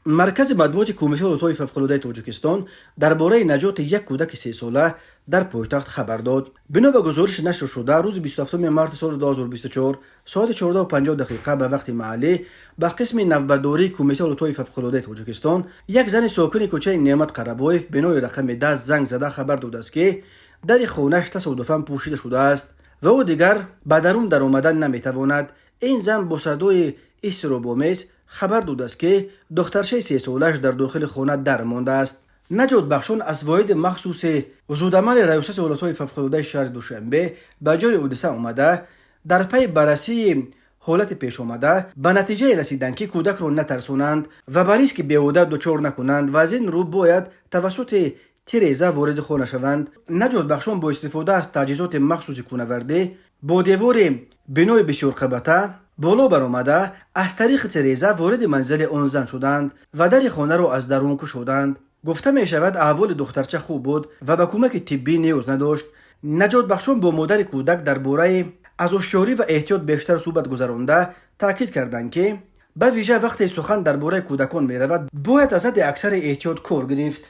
Маркази матбуоти Кумитаи ҳолатҳои фавқулодаи Тоҷикистон дар бораи наҷоти як кӯдаки 3-сола дар пойтахт хабар дод. Бино ба гузориши нашршуда, рӯзи 27 марти соли 2024 соати 14:50 дақиқа ба вақти маҳаллӣ ба қисми навбатдории Кумитаи ҳолатҳои фавқулодаи Тоҷикистон як зани сокини кӯчаи Неъмат Қарабоев, бинои рақами 10 занг зада хабар додааст, ки дари хонааш тасодуфан пӯшида шудааст ва ӯ дигар ба дарун даромадан наметавонад. Ин зан бо садои изтиробомез хабар додааст, ки духтарчаи 3-солааш дар дохили хона дар мондааст. Наҷотбахшон аз воҳиди махсуси зудамали Раёсати ҳолатҳои фавқулодаи шаҳри Душанбе ба ҷои ҳодиса омада, дар пайи баррасии ҳолати пешомада ба натиҷае расиданд, ки кӯдакро натарсонанд ва ба риски беҳуда дучор накунанд ва аз ин рӯ бояд тавассути тиреза вориди хона шаванд. Наҷотбахшон бо истифода аз таҷҳизоти махсуси кӯнавардӣ бо девори бинои бисёрқабата боло баромада, аз тариқи тиреза вориди манзили он зан шуданд ва дари хонаро аз дарун кушоданд. Гуфта мешавад, аҳволи духтарча хуб буд ва ба кӯмаки тиббӣ ниёз надошт. Наҷотбахшон бо модари кӯдак дар бораи аз ҳушёрӣ ва эҳтиёт бештар суҳбат гузаронда, таъкид карданд, ки ба вижа вақте сухан дар бораи кӯдакон меравад, бояд аз ҳадди аксари эҳтиёт кор гирифт.